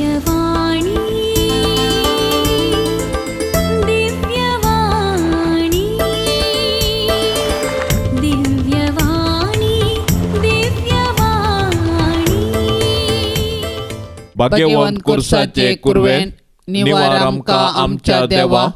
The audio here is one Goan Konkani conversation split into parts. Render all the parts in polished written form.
दिव्यवाणी दिव्यवाणी दिव्यवाणी दिव्यवाणी. भाग्यवंत कुर्साचे कुरवेन निवार आमकां आमच्या देवा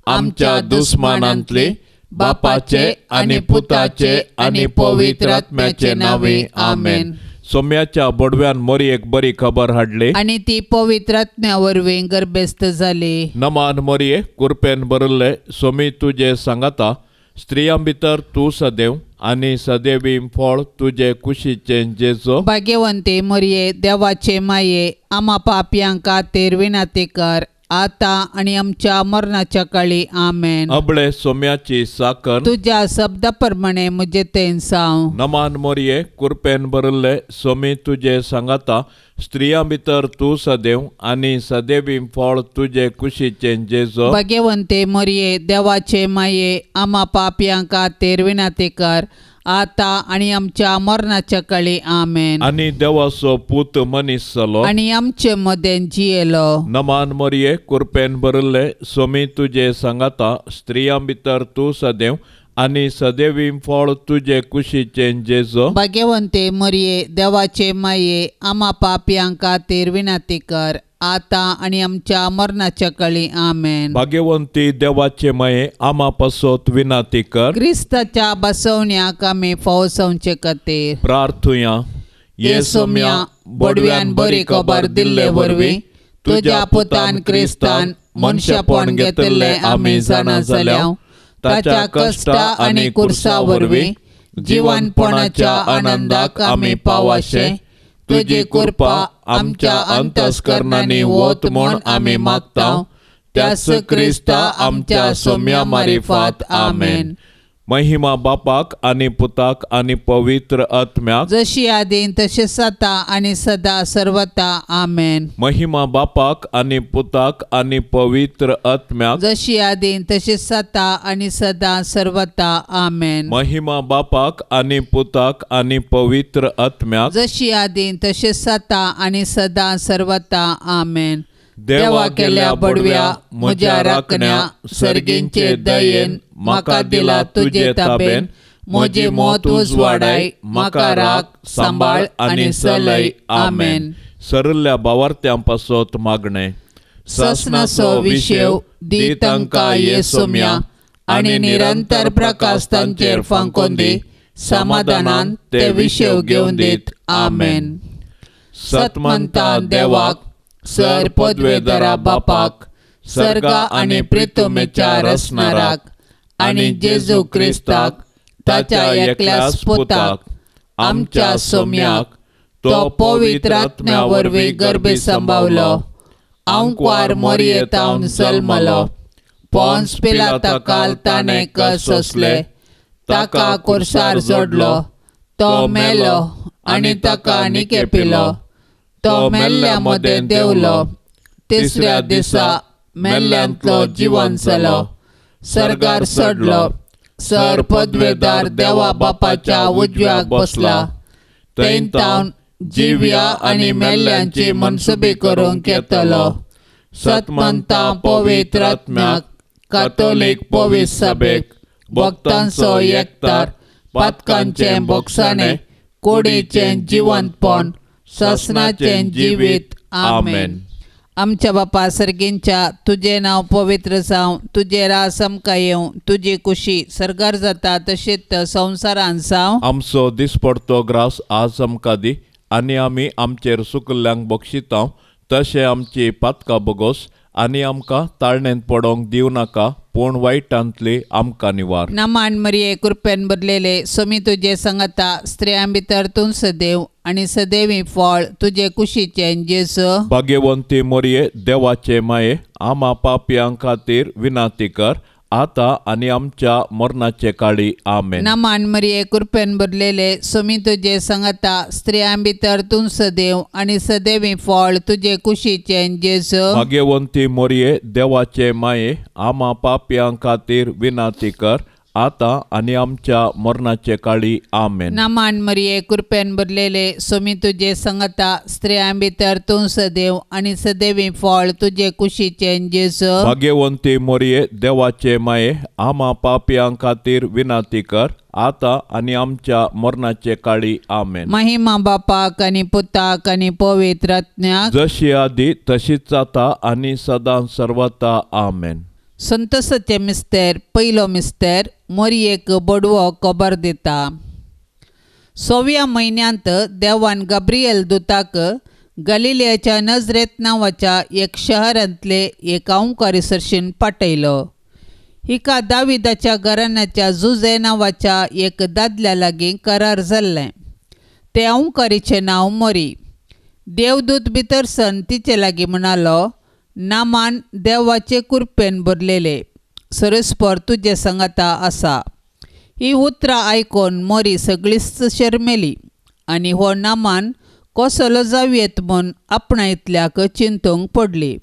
आमच्या दुस्मानांतली बापाचे आनी पुताचे आनी पवित्र आत्म्याचे नांवे आमेन. सोम्याच्या बोडव्यान मोरयेक बरी खबर हाडली आनी ती पवित्र आत्म्या वरवीं गर्भस्थ जाली. नमान मोरये, कुरपेन भरिल्ले, सोमी तुजे सांगाता, स्त्रियां भितर तूं सदैव आनी सदैवी फळ तुजे कुशीचें जेजो. भाग्यवंती मोरये, देवाचे माये, आमा पापयांक खातीर विनंती कर आतां आनी आमच्या मरणाच्या काळी. आमेन. अबळे सोम्याची साकर तुज्या शब्दा प्रमाणे म्हजे तेन साव. नमान मोरये, कुरपेन भरिल्ले, सोमी तुजे सांगाता, स्त्रियां भितर तूं सदैव आनी सदैवी फळ तुजे कुशीचें जेजो. भाग्यवंते मोरये, देवाचे माये, आमा पापयांक खातीर विनंती कर आतां आनी आमच्या मरणाच्या काळी. आमेन. आनी देवाचो पूत मनीस जालो आनी आमचे मदें जियेलो. नमान मोरये, कुरपेन भरिल्ले, सोमी तुजे सांगाता, स्त्रियां भितर तूं सदैव आनी सदैवी फळ तुजे कुशीचें जेजो. भाग्यवंते मोरये, देवाचे माये, आमा पापयांक खातीर विनंती कर आतां आनी आमच्या मरणाच्या काळी. आमेन. भाग्यवंती देवाचे माये, आमा पासत विनंती कर. क्रिस्ताच्या बसवण्याक आमी फावो जावचे खातीर प्रार्थुया. ये सोम्या, बोडव्यान बरी खबर दिल्ले वरवीं तुज्या पुतान क्रिस्तान मनशापण घेतिल्लें आमी जाणा जाल्या. ताच्या कश्टा आनी कुर्सा वरवीं जिवनपणाच्या आनंदाक आमी पावाशे तुजी कृपा आमच्या अंतस्करणांनी वत म्हूण आमी मागता. त्याच क्रिस्ता आमच्या सोम्या मारिफात. आमेन. महिमा बापाक आनी पुताक आनी पवित्र आत्म्याक, जशी आदीन तशी सता आनी सदा सर्वता. आमेन. महिमा बापाक आनी पुताक आनी पवित्र आत्म्याक, जशी आदीन तशी सता आनी सदा सर्वता. आमेन. महिमा बापाक आनी पुताक आनी पवित्र आत्म्याक, जशी आदीन तशी सता आनी सदा सर्वता. आमेन. देवा केल्या बडव्या म्हज्या राखण्या सर्गींचे दयेन म्हाका दिला तुजे ताबेन, म्हजी मत उजवाडाय, म्हाका राख सांबाळ आनी चलय. आमेन. सरल्या बावार्थ्यां पासत मागणें. ससनाचो विशेव दी तांकां ये सोम्या आनी निरंतर प्रकाश तांचेर फांकोन दी, समाधानान ते विशेव घेवन दीत. आमेन. सतमंता देवाक, सर पदवेदरा बापाक, सर्गा आनी प्रितुमेच्या रचणाराक आनी जेजू क्रिस्ताक ताच्या एकल्याच पुताक आमच्या सोम्याक, तो पवित्र आत्म्या वरवीं गर्भी सांबावलो, आंकवार मोरयेतावन जल्मलो, पोन्स पिलाता काल ताणें कस सोंसले, ताका कुर्सार जोडलो, तो मेलो आनी ताका निकेपिलो, तो मेल्ल्या मदें देंवलो, तिसऱ्या दिसा मेल्ल्यांतलो जिवन जालो, सर्गार चडलो, सर पदवेदार देवा बापाच्या उजव्याक बसला, थंय तावन जिव्या आनी मेल्ल्यांची मनसुबी करूंक येतलो. सतमंता पवित्र आत्म्याक, कातोलीक पवित्र सभेक, भक्तांचो एकतार, पातकांचें भोगसाणें, कुडीचें जिवंतपण, ससनाचें जिवीत. आमेन. आमच्या बापा सर्गींच्या, तुजें नांव पवित्र जावं, तुजें राज आमकां येवं, तुजी कुशी सर्गार जाता तशीच संवसारान जावं. आमचो दिसपडतो ग्रास आज आमकां दी आनी आमी आमचेर सुकल्ल्यांक बक्षिता तशें आमची पातकां बोगोस आनी आमकां ताळणेंत पडोंक दिवं नाका, पूण वायटांतली आमकां निवार. नमान मरिये, कृपेन भरलेले, सोमी तुजे संगता, स्त्रियां भितर तूं सदैव आनी सदैवी फळ तुजे कुशीचें जेजू. भाग्यवंती मोरये, देवाचे माये, आमा पापयां खातीर विनंती कर आतां आनी आमच्या मरणाचे काळी. आमेन. नमान मरिये, कृपेन भरलेले, सोमी तुजे संगता, स्त्रियां भितर तूं सदैव आनी सदैवी फळ तुजे कुशीचें जेजू. भाग्यवंती मोरये, देवाचे माये, आमा पापयां खातीर विनंती कर आतां आनी आमच्या मरणाचे काळी. आमेन. नमान मरिये, कृपेन भरलेले, सोमी तुजे संगता, स्त्रियां भितर तूं सदैव आनी सदैवी फळ तुजे कुशीचें जेजू. भाग्यवंती मोरये, देवाचे माये, आमा पापयां खातीर विनंती कर, आतां आनी आमच्या मरणाचे काळी. आमेन. महिमा बापाक आनी पुताक आनी पवित्र आत्म्याक, जशी आदी तशीच जाता आनी सदां सर्वता. आमेन. संतोषाचे मिस्तेर. पयलो मिस्तेर, मोरयेक बडवो खबर दिता. 6व्या म्हयन्यांत देवान गब्रियल दुताक गलिलियाच्या नजरेत नांवाच्या एक शहरांतले एक अंवकारी सरशीन पाठयलो. हिका दाविदाच्या घराण्याच्या जुजे नांवाच्या एक दादल्या लागीं करार जाल्लें. ते अंवकारीचें नांव मोरी. देवदूत भितर सन तिचे लागीं म्हणालो, नामान देवाचे कुरपेन भरलेले, सरस्पर तुजे संगता आसा. ही उतरां आयकून मोरी सगळीच शरमेली आनी हो नामान कसलो जावयेत म्हूण आपणा इतल्याक चिंतूंक पडली.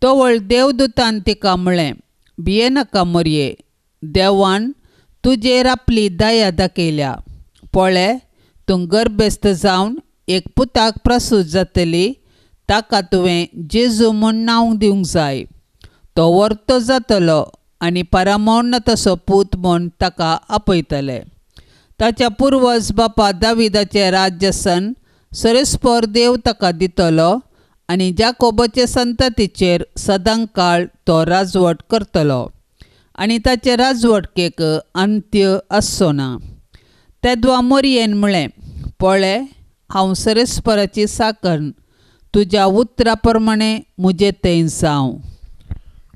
तवळ देवदूतान तिका म्हळें, भियेनाका मोरये, देवान तुजेर आपली दया दाखयल्या. पळय, तूं गर्भेस्त जावन एक पुताक प्रसूत जातली, ताका तुवें जेजू म्हूण नांव दिवंक जाय. तो वर्तो जातलो आनी परमोन्नताचो पूत म्हूण ताका आपयतले. ताच्या पुर्वज बापा दाविदाचें राज्यसन सरेस्पर देव ताका दितलो आनी जाकोबाचे संततीचेर सदांकाळ तो राजवट करतलो आनी ताचे राजवटकेक अंत्य आसचो ना. तेद्वा मोरयेन म्हळें, पळय, हांव सरेस्पराची साकन, तुज्या उतरा प्रमाणे म्हजे थंय जावं.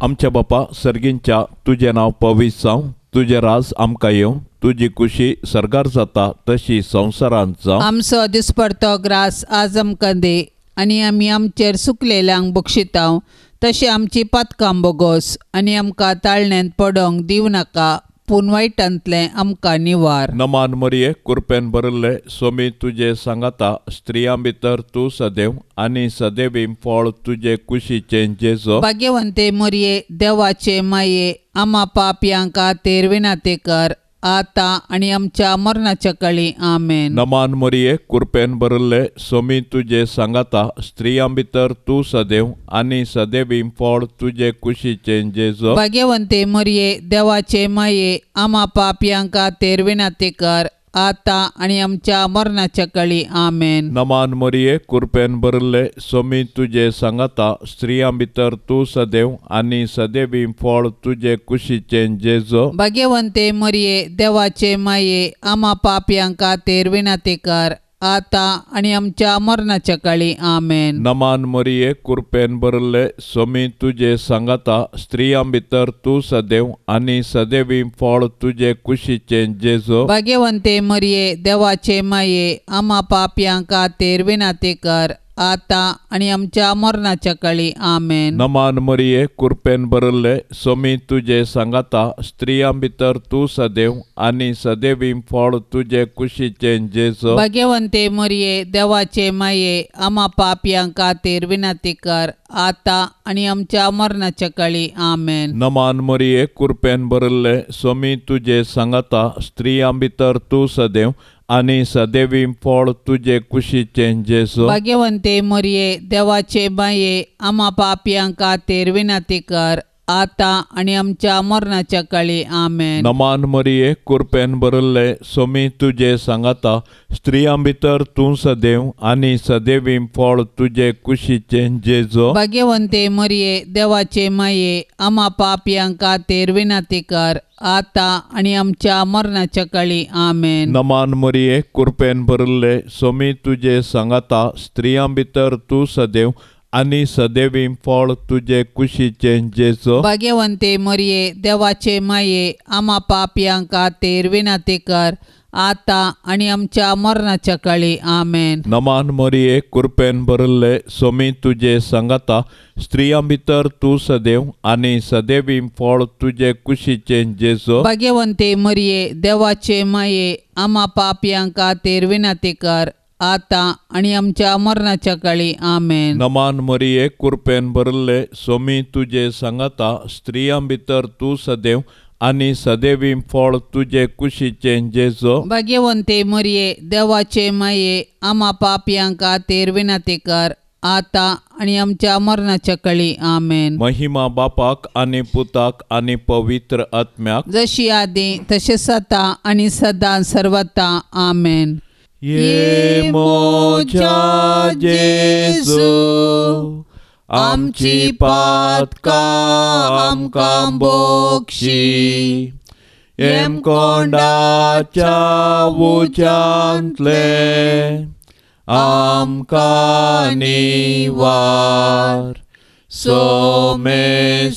आमच्या बापा सर्गींच्या, तुजें नांव पवित्र जावं, तुजें राज आमकां येवं, तुजी कुशी सर्गार जाता तशी संवसारांत जावं. आमचो दिसपडतो ग्रास आज आमकां दी आनी आमी आमचेर सुकलेल्यांक बक्षितांव तशें आमची पातकां बोगोस आनी आमकां ताळण्यांत पडोंक दिवं नाका, पूण वायटांतलें आमकां निवार. नमान मरिये, कुरपेन भरिल्ले, सोमी तुजे सांगाता, स्त्रियां भितर तूं सदैव आनी सदैवी फळ तुजे कुशीचें जेजू. भाग्यवंते मोरये, देवाचे माये, आमा पापयां खातीर विनंती कर, आतां आनी आमच्या मरणाच्या काळी. आमेन. नमान मरिये, कुरपेन भरिल्ले, सोमी तुजे सांगाता, स्त्रियां भितर तूं सदैव आनी सदैवी फळ तुजे कुशीचें जेजू. भाग्यवंते मोरये, देवाचे माये, आमा पापयां खातीर विनंती कर, आतां आनी आमच्या मरणाच्या काळी. आमेन. नमान मरिये, कुरपेन भरिल्ले, सोमी तुजे सांगाता, स्त्रियां भितर तूं सदैव आनी सदैवी फळ तुजे कुशीचें जेजू. भाग्यवंते मोरये, देवाचे माये, आमा पापयां खातीर विनंती कर, आतां आनी आमच्या मरणाच्या काळी. आमेन. नमान मरिये, कुरपेन भरिल्ले, सोमी तुजे सांगाता, स्त्रियां भितर तूं सदैव आनी सदैवी फळ तुजे कुशीचें जेजू. भाग्यवंते मोरये, देवाचे माये, आमा पापयां खातीर विनंती कर, आतां आनी आमच्या मरणाच्या काळी. आमेन. नमान मरिये, कुरपेन भरिल्ले, सोमी तुजे सांगाता, स्त्रियां भितर तूं सदैव आनी सदैवी फळ तुजे कुशीचें जेजू. भाग्यवंते मोरये, देवाचे माये, आमा पापयां खातीर विनंती कर, आतां आनी आमच्या मरणाच्या काळी. आमेन. नमान मरिये, कुरपेन भरिल्ले, सोमी तुजे सांगाता, स्त्रियां भितर तूं सदैव आनी सदैवी फळ तुजे कुशीचें जेजू. भाग्यवंते मोरये, देवाचे माये, आमा पापयां खातीर विनंती कर, आतां आनी आमच्या मरणाच्या काळी. आमेन. नमान मरिये, कुरपेन भरिल्ले, सोमी तुजे सांगाता, स्त्रियां भितर तूं सदैव आनी सदैवी फळ तुजे कुशीचें जेजू. भाग्यवंते मोरये, देवाचे माये, आमा पापयां खातीर विनंती कर, आतां आनी आमच्या मरणाच्या काळी. आमेन. नमान मरिये, कुरपेन भरिल्ले, सोमी तुजे सांगाता, स्त्रियां भितर तूं सदैव आनी सदैवी फळ तुजे कुशीचें जेजू. भाग्यवंते मोरये, देवाचे माये, आमा पापयां खातीर विनंती कर, आतां आनी आमच्या मरणाच्या काळी. आमेन. नमान मरिये, कुरपेन भरिल्ले, सोमी तुजे सांगाता, स्त्रियां भितर तूं सदैव आनी सदैवी फळ तुजे कुशीचें जेजू. भाग्यवंते मोरये, देवाचे माये, आमा पापयां खातीर विनंती कर, आतां आनी आमच्या मरणाच्या काळी. आमेन. नमान मरिये, कुरपेन भरिल्ले, सोमी तुजे सांगाता, स्त्रियां भितर तूं सदैव आनी सदैवी फळ तुजे कुशीचें जेजो. भाग्यवंते मरिये देवाचे माये, आमा पापयां खातीर विनंती कर, आतां आनी आमच्या मरणाच्या कळी. आमेन. महिमा बापाक आनी पुताक आनी पवित्र आत्म्याक, जशी आदी तशें आतां आनी सदां सर्वता. आमेन. ये मोज्या जेजू, आमची पातकां आमकां बोक्षी, हेमकोंडाच्या उज्यांतले आमकां निवार. सोमेस्तत्म्या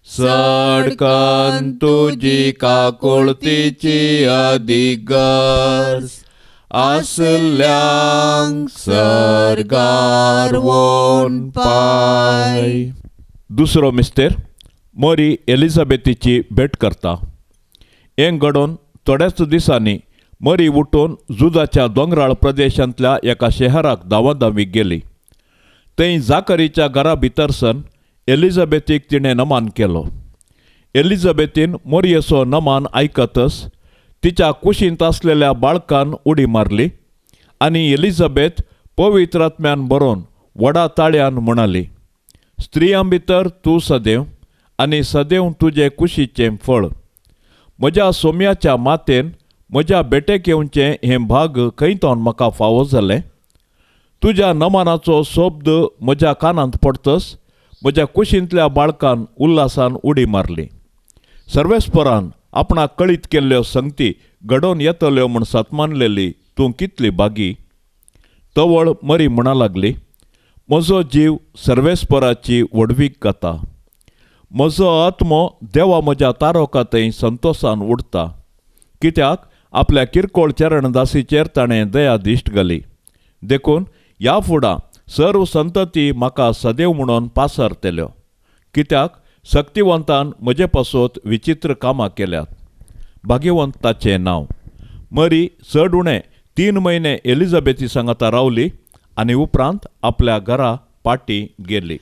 सडकन तुजी काकुळतीची अदीक गरज आसल्यांक सर्गार वोन पाय. दुसरो मिस्तेर मोरी एलिझाबेथीची भेट करता. हें घडोवन थोड्याच दिसांनी मरी उठून जुदाच्या दोंगराळ प्रदेशांतल्या एका शहराक धांवाधांवी गेली. थंय जाकरीच्या घरा भितर सन एलिझाबेथीक तिणें नमान केलो. एलिझाबेथीन मोरयेचो नमान आयकतच तिच्या कुशींत आसलेल्या बाळकान उडी मारली आनी एलिझाबेथ पवित्र आत्म्यान बरोवन व्हडा ताळ्यान म्हणाली, स्त्रियां भितर तूं सदैव आनी सदैव तुजे कुशीचें फळ. म्हज्या सोम्याच्या मातेन म्हज्या भेटेक येवचें हें भाग खंय तावन म्हाका फावो जालें? तुज्या नमानाचो शब्द म्हज्या कानांत पडतच म्हज्या कुशींतल्या बाळकान उल्हासान उडी मारली. सर्वेस्परान आपणाक कळीत केल्ल्यो संगती घडोवन येतल्यो म्हूण सतमानलेली तूं कितली बागी. तवळ मरी म्हणा लागली, म्हजो जीव सर्वेस्पराची व्हडवीक गाता, म्हजो आत्मो देवा म्हज्या तारोका थंय संतोशान उडता, कित्याक आपल्या किरकोळ चरणदासीचेर ताणें दया दिश्ट घाली. देखून ह्या फुडां सर्व संतती म्हाका सदैव म्हणून पासरतल्यो, कित्याक शक्तिवंतान म्हजे पासत विचित्र कामां केल्यात. भाग्यवंत ताचें नांव. मरी चड उणें 3 म्हयने एलिझाबेथी सांगाता रावली आनी उपरांत आपल्या घरा पाटी गेली.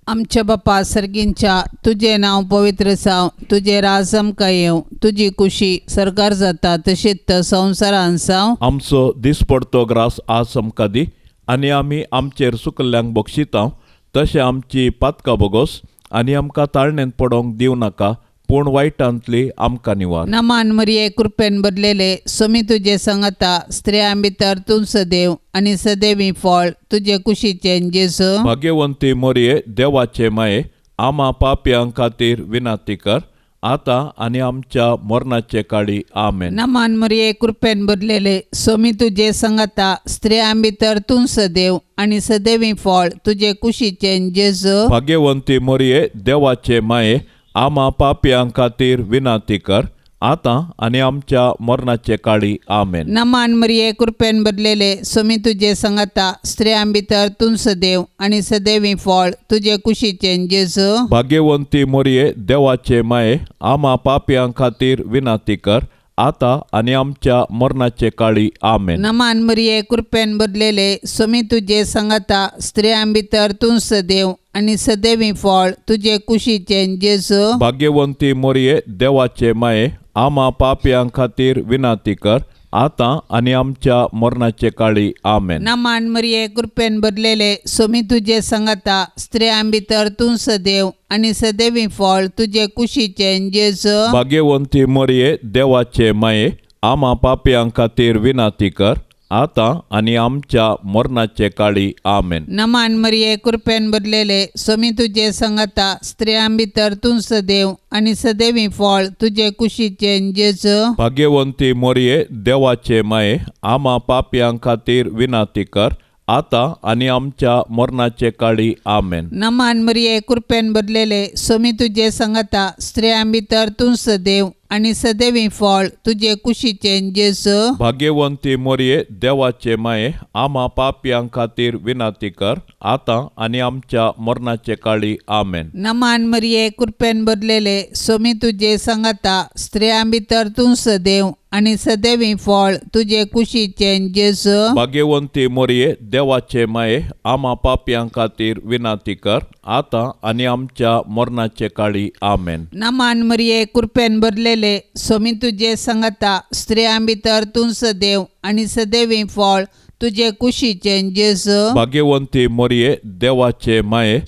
आमच्या बापा सर्गींच्या, तुजें नांव पवित्र जावं, तुजें राज आमकां येवं, तुजी कुशी सरकार जाता तशीच संवसारान जावं. आमचो दिसपडतो ग्रास आज आमकां दी आनी आमी आमचेर सुकल्ल्यांक बक्षिता तशें आमची पातकां बोगोस आनी आमकां ताळणेंत पडोवंक दिवं नाका, पूण वायटांतली आमकां निवार. नमान मरिये कृपेन भरलेले, सोमी तुजे संगता, स्त्रियां भितर तूं सदैव आनी सदैवी फळ तुजे कुशीचें जेजू. भाग्यवंती मोरये देवाचे माये, आमा पापयां खातीर विनंती कर, आतां आनी आमच्या मरणाचे काळी. आमेन. नमान मरिये कृपेन भरलेले, सोमी तुजे संगता, स्त्रियां भितर तूं सदैव आनी सदैवी फळ तुजे कुशीचें जेजू. भाग्यवंती मोरये देवाचे माये, आमा पापयां खातीर विनंती कर, आतां आनी आमच्या मरणाचे काळी. आमेन. नमान मरिये कृपेन भरलेले, सोमी तुजे संगता, स्त्रियां भितर तूं सदैव आनी सदैवी फळ तुजे कुशीचें जेजू. भाग्यवंती मोरये देवाचे माये, आमा पापयां खातीर विनंती कर, आतां आनी आमच्या मरणाचे काळी. आमेन. नमान मरिये कृपेन भरलेले, सोमी तुजे संगता, स्त्रियां भितर तूं सदैव आनी सदैवी फळ तुजे कुशीचें जेजू. भाग्यवंती मोरये देवाचे माये, आमा पापयां खातीर विनंती कर, आतां आनी आमच्या मरणाचे काळी. आमेन. नमान मरिये कृपेन भरलेले, सोमी तुजे संगता, स्त्रियां भितर तूं सदैव आनी सदैवी फळ तुजे कुशीचें जेजू. भाग्यवंती मोरये देवाचे माये, आमा पापयां खातीर विनंती कर, आतां आनी आमच्या मरणाचे काळी. आमेन. नमान मरिये कृपेन भरलेले, सोमी तुजे संगता, स्त्रियां भितर तूं सदैव आनी सदैवी फळ तुजे कुशीचें जेजू. भाग्यवंती मोरये देवाचे माये, आमा पापयां खातीर विनंती कर, आतां आनी आमच्या मरणाचे काळी. आमेन. नमान मरिये कृपेन भरलेले, सोमी तुजे संगता, स्त्रियां भितर तूं सदैव आनी सदैवी फळ तुजे कुशीचें जेजू. भाग्यवंती मोरये देवाचे माये, आमा पापयां खातीर विनंती कर, आतां आनी आमच्या मरणाचे काळी. आमेन. नमान मरिये कृपेन भरलेले, सोमी तुजे संगता, स्त्रियां भितर तूं सदैव आनी सदैवी फळ तुजे कुशीचें जेजू. भाग्यवंती मोरये देवाचे माये आमा पापयां खातीर विनंती कर आतां आनी आमच्या मरणाचे काळी. आमेन. नमान मरिये कृपेन भरलेले स्वामी तुजे सांगता स्त्रियां भितर तूं सदैव आनी सदैवी फळ तुजे कुशीचें जेजू. भाग्यवंती मोरये देवाचे माये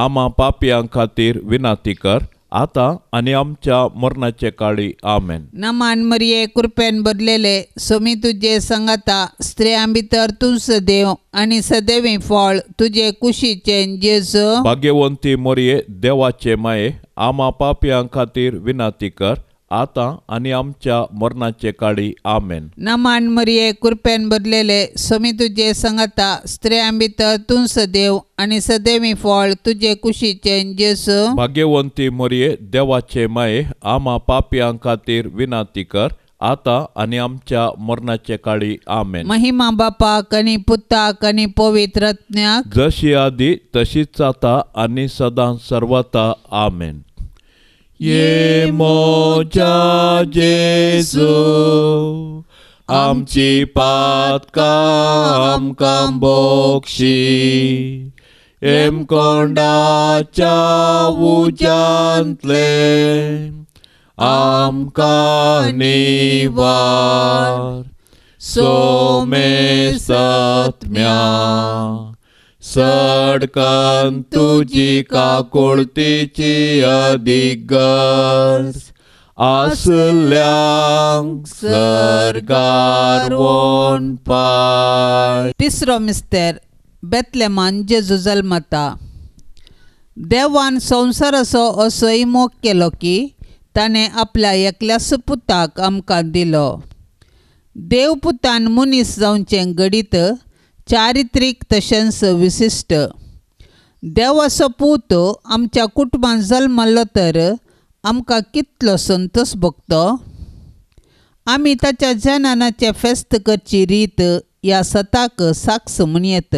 आमा पापयां खातीर विनंती कर आतां आनी आमच्या मरणाचे काळी. आमेन. नमान मरिये कृपेन भरलेले स्वामी तुजे सांगता स्त्रियां भितर तूं सदैव आनी सदैवी फळ तुजे कुशीचें जेजू. भाग्यवंती मोरये देवाचे माये आमा पापयां खातीर विनंती कर आतां आनी आमच्या मरणाचे काळी. आमेन. नमान मरिये कृपेन भरलेले स्वामी तुजे सांगता स्त्रियां भितर तूं सदैव आनी सदैवी फळ तुजे कुशीचें जेजू. भाग्यवंती मोरये देवाचे माये आमा पापयां खातीर विनंती कर आतां आनी आमच्या मरणाचे काळी. आमेन. महिमा बापाक आनी पुताक आनी पवित्र आत्म्याक, जशी आदी तशीच आतां आनी सदां सर्वता. आमेन. ये मोजा जेजू आमची पातकां आमकां बोक्षी हेमकोंडाच्या उज्यांतले आमकां निवार सोमे सत्म्या सडकन तुजी काकुळतीची अदीक गरज आसल्यांक सरकार वोनपाय. तिसरो मिस्तेर बेतलेमान जेजू जल्मता. देवान संवसाराचो असोय मोग केलो की ताणें आपल्या एकल्याच पुताक आमकां दिलो. देव पुतान मनीस जावचें घडीत चारित्रीक तशेंच विशिश्ट. देवाचो पूत आमच्या कुटुंबान जल्मल्लो तर आमकां कितलो संतोष भोगतो. आमी ताच्या जननाचें फेस्त करची रीत ह्या सताक साक्ष म्हूण येत.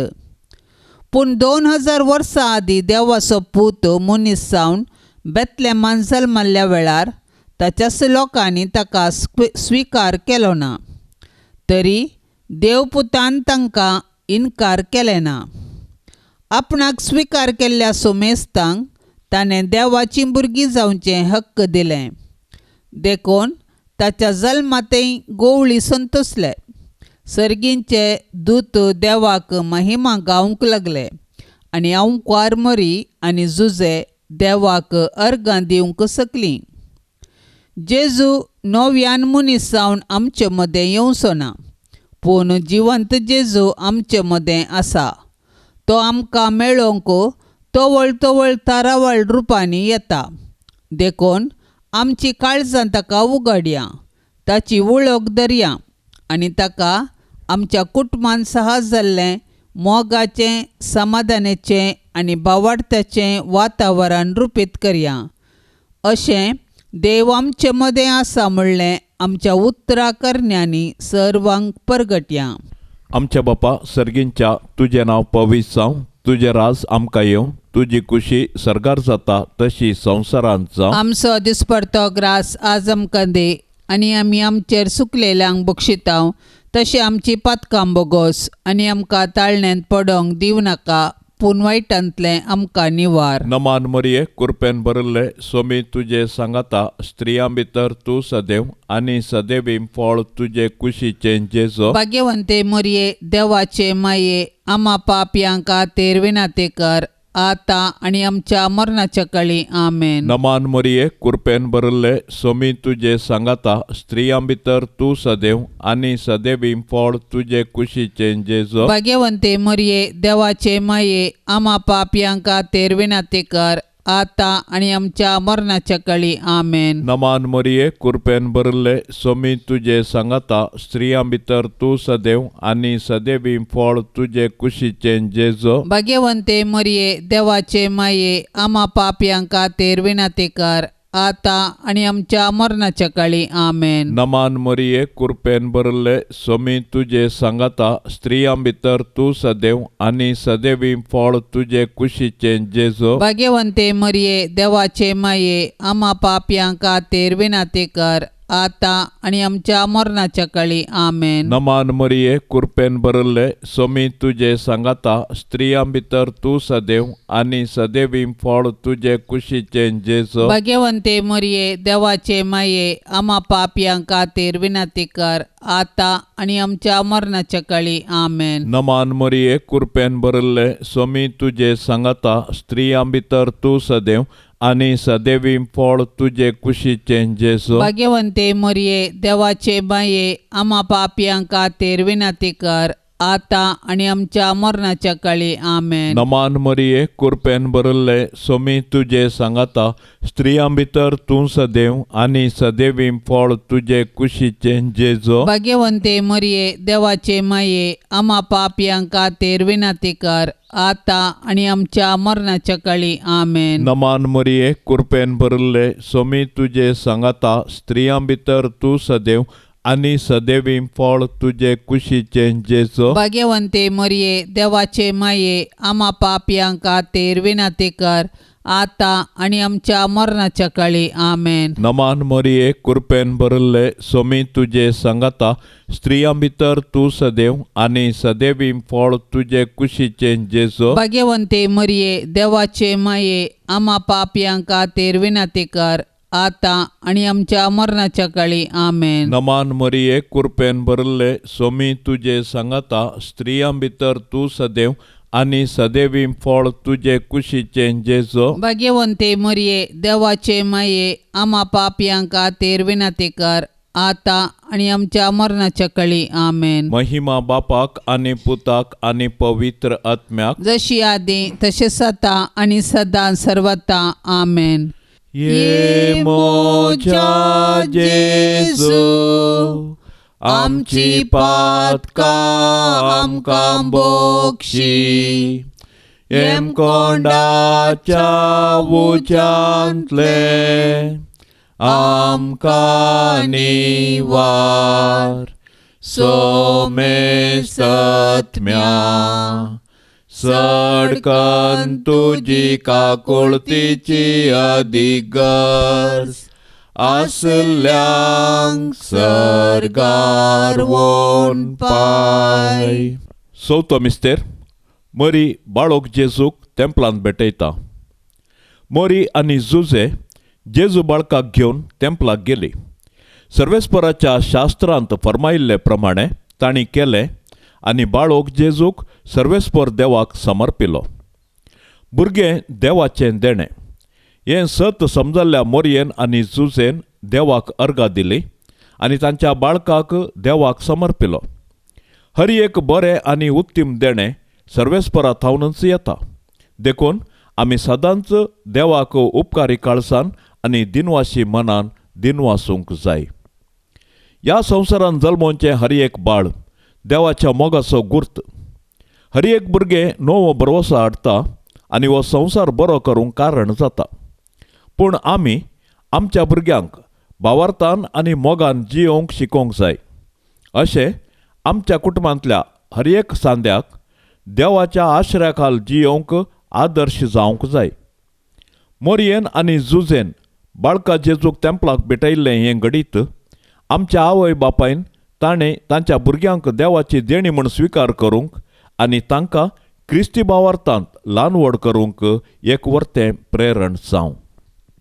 पूण 2000 वर्सां आदीं देवाचो पूत मनीस जावन बेतलेमान जल्मल्ल्या वेळार ताच्याच लोकांनी ताका स्विकार केलो ना, तरी देवपुतान तांकां इनकार केलें ना. आपणाक स्विकार केल्ल्या सोमेस्तांक ताणें देवाचीं भुरगीं जावचें हक्क दिलें. देखून ताच्या जल्मांतय गोवळी संतोसले. सर्गींचे दूत देवाक महिमा गावंक लागले आनी अंकुआर मरी आनी जुजे देवाक अर्गां दिवंक शकलीं. जेजू नव्यान मनीस जावन आमचे मदें येवचो ना, पूण जिवंत जेजू आमचे मदें आसा. तो आमकां मेळोवंक तवळ तवळ तारावळ रुपांनी येता. देखून आमची काळजां ताका उगडया, ताची वळख धरया आनी ताका आमच्या कुटुंबान सहज जाल्लें मोगाचें, समाधानाचें आनी भावार्थाचें वातावरण रुपीत करया. अशें देव आमचे मदें आसा म्हणलें आमच्या उतरा करण्यांनी सर्वांक परगटया. आमच्या बापा सर्गींच्या तुजें नांव पवित्र जावं, तुजें राज आमकां येवं, तुजी कुशी सर्गार जाता तशी संवसारांत जावं. आमचो दिसपडतो ग्रास आज आमकां दी आनी आमी आमचेर सुकलेल्यांक बक्षितांव तशी आमची पातकां बोगोस आनी आमकां ताळण्यांत पडोंक दिवं नाका, पूण वायटांतलें आमकां निवार. नमान मरिये कृपेन भरिल्ले स्वामी तुजे सांगाता स्त्रियां भितर तूं सदैव आनी सदैवी फळ तुजे कुशीचें जेजू. भाग्यवंते मरिये देवाचे माये आमा पापयांक खातीर विनंती कर आतां आनी आमच्या मरणाच्या काळी. आमेन. नमान मरिये कृपेन भरिल्ले स्वामी तुजे सांगाता स्त्रियां भितर तूं सदैव आनी सदैवी फळ तुजे कुशीचें जेजू. भाग्यवंते मरिये देवाचे माये आमा पापयांक खातीर विनंती कर आतां आनी आमच्या मरणाच्या काळी. आमेन. नमान मरिये कृपेन भरिल्ले स्वामी तुजे सांगाता स्त्रियां भितर तूं सदैव आनी सदैवी फळ तुजे कुशीचें जेजू. भाग्यवंते मरिये देवाचे माये आमा पापयांक खातीर विनंती कर आतां आनी आमच्या मरणाच्या काळी. आमेन. नमान मरिये कृपेन भरिल्ले स्वामी तुजे सांगाता स्त्रियां भितर तूं सदैव आनी सदैवी फळ तुजे कुशीचें जेजू. भाग्यवंते मरिये देवाचे माये आमा पापयांक खातीर विनंती कर आतां आनी आमच्या मरणाच्या काळी. आमेन. नमान मरिये, कुरपेन भरल्ले, सोमी तुजे सांगाता, स्त्रियां भितर तूं सदैव आनी सदैवी फळ तुजे कुशीचें जेजू. भाग्यवंते मरिये, देवाचे माये, आमा पापयां खातीर विनंती कर, आतां आनी आमच्या मरणाच्या काळी. आमेन. नमान मरिये, कुरपेन भरल्ले, सोमी तुजे सांगाता, स्त्रियां भितर तूं सदैव आनी सदैवी फळ तुजे कुशीचें जेजू. भाग्यवंते मरिये, देवाचे माये, आमा पापयां खातीर विनंती कर, आतां आनी आमच्या मरणाच्या काळी. आमेन. नमान मरिये, कुरपेन भरल्ले, सोमी तुजे सांगाता, स्त्रियां भितर तूं सदैव आनी सदैवी फळ तुजे कुशीचें जेजू. भाग्यवंते मरिये, देवाचे माये, आमा पापयां खातीर विनंती कर, आतां आनी आमच्या मरणाच्या काळी. आमेन. नमान मरिये, कुरपेन भरल्ले, सोमी तुजे सांगाता, स्त्रियां भितर तूं सदैव आनी सदैवी फळ तुजे कुशीचें जेजू. भाग्यवंते मरिये, देवाचे माये, आमा पापयां खातीर विनंती कर, आतां आनी आमच्या मरणाच्या काळी. आमेन. नमान मरिये, कुरपेन भरल्ले, सोमी तुजे सांगाता, स्त्रियां भितर तूं सदैव आनी सदैवी फळ तुजे कुशीचें जेजू. भाग्यवंते मरिये, देवाचे माये, आमा पापयां खातीर विनंती कर, आतां आनी आमच्या मरणाच्या काळी. आमेन. नमान मरिये, कुरपेन भरल्ले, सोमी तुजे सांगाता, स्त्रियां भितर तूं सदैव आनी सदैवी फळ तुजे कुशीचें जेजू. भाग्यवंते मरिये, देवाचे माये, आमा पापयां खातीर विनंती कर, आतां आनी आमच्या मरणाच्या काळी. आमेन. महिमा बापाक आनी पुताक आनी पवित्र आत्म्याक, जशी आदी तशें आतां आनी सदां सर्वता. आमेन. ये मोजा जेजू, आमची पातकां आमकां बोक्षी, येमकोंडाच्या उज्यांतले आमकां निवार, सोमे सत्म्या सडकन तुजी काकुळतीची अधिगर्ज आसल्यांक सर्गार वोन पाय. चवथो मिस्तेर. मरी बाळोक जेजूक तेंपलांत भेटयता. मरी आनी जुजे जेजू बाळकाक घेवन तेंपलाक गेली. सर्वेस्पराच्या शास्त्रांत फर्मायिल्ले प्रमाणे तांणी केलें आनी बाळोक जेजूक सर्वेस्पर देवाक समर्पिलो. भुरगें देवाचें देणें हें सत समजल्ल्या मोरयेन आनी जुजेन देवाक अर्गां दिली आनी तांच्या बाळकाक देवाक समर्पिलो. हर एक बरें आनी उत्तीम देणें सर्वेस्परा थावनच येता, देखून आमी सदांच देवाक उपकारी काळसान आनी दिनवाशी मनान दिनवासूंक जाय. ह्या संवसारान जल्मोवचें हर एक बाळ देवाच्या मोगाचो गुर्त. हर एक भुरगें नवो भरवसो हाडटा आनी हो संवसार बरो करूंक कारण जाता. पूण आमी आमच्या भुरग्यांक भावार्थान आनी मोगान जियोवंक शिकोवंक जाय. अशें आमच्या कुटुंबांतल्या हर एक सांद्याक देवाच्या आश्रया खाल जियोवंक आदर्श जावंक जाय. मोरयेन आनी जुजेन बाळका जेजूक तेंपलाक भेटयल्लें हें घडीत आमच्या आवय बापायन ताणें तांच्या भुरग्यांक देवाची देणी म्हूण स्विकार करूंक आनी तांकां क्रिस्ती भावार्थांत ल्हान व्हड करूंक एक वर्तें प्रेरण जावं.